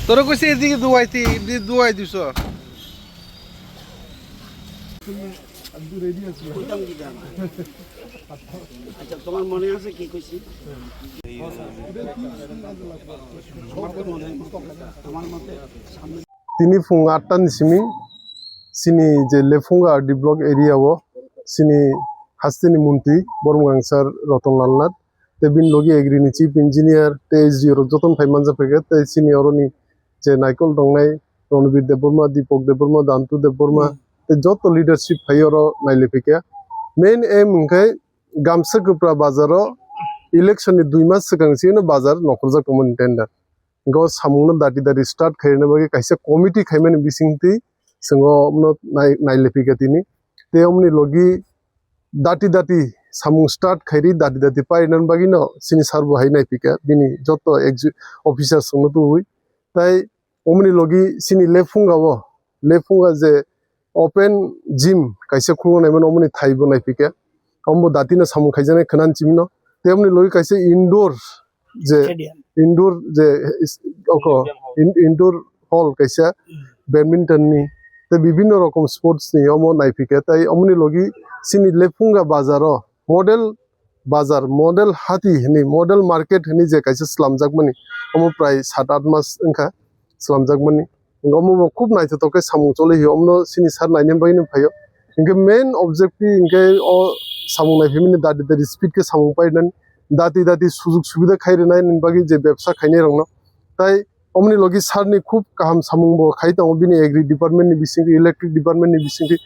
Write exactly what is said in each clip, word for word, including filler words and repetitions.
তোরা কইছে এদিকে দুয়াইতে, এদিকে দুয়াই দিছ। আচ্ছা, তোমার মনে আছে কি কইছি? আমার তো মনে হয়, আমার মতে সামনে Tini phung atta ni simi chini je Lephunga R D block area o chini hasteni montri Bormgang sir Roton Lal Nath tei bini logi agri ni chief engineer tei S D O rok jotono phai manjak phaikha tei chini oroni je naikol tongnai Ronbir Debbarma, Deepak Debbarma, Dantu Debbarma tei joto leadership phai oro nailai phaikha. Main aim hwnkhe Gamsa Kwpra bazar o election ni dui mas swkang chini bazar nokhorjak tongmani tender. Go samungno dati dati start khaina bagwi kaisa committee khaimani bisingtwi chwngo omno nai-, nailai phaikha tini. Tei omoni logi dati dati samung start khairi dati dati painani bagwino chini sir bo hai naiphaikha bini joto exec-, officers rokno tubui. Tai omoni logi chini Lephunga o, Lephunga je open gym kaisa khuluknai mano, omoni thai bo naiphaikha. Ombo dati no samung khaijaknai khwnani chimino. Tei omoni logi kaisa indoor je Stadium. Indoor je is-, oko, in-, indoor hall kaisa badminton ni tei bibinno rokom sports ni omo naiphaikha. Tai omoni logi chini Lephunga bazar o model bazar, model hati hwnwi, model market hwnwi je kaisa swlamjakmani, omo prai sat aath mas wngkha swlamjakmani. Omo bo khub naithothok khe samung choli hio, omono chini sir naina bagwi nw phaio. Hinkhe main objective hinkhe o samung naiphimani dati dati speed khe samung painani, dati dati sujug subida khai rwnai ni bagwi je bebsa khainai rokno. Tai omoni logi sir ni khub kaham samung bo khai tongo, bini agri department ni bisingtwi, electric department ni bisingtwi.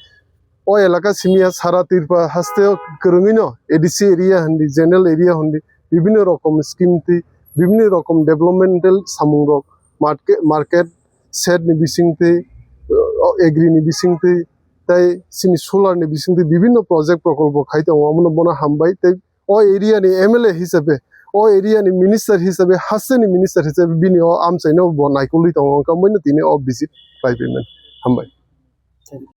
O elaka simi ya sara Tripura haste o kwrwngwi no A D C area hindi, general area hindi, bibinno rokom scheme twi, bibinno rokom developmental samung rok, market, market shed ni bisingtwi, o agri ni bisingtwi, tei chini solar ni bisingtwi bibinno project prokolpo khai tongo, omono bono hambai tei o area ni M L A hisabe, o area ni minister hisabe, haste ni minister hisabe bini o amchaino bo naikolwi tongo, wngkha omoino tini o visit khlai phaimani. Hambai.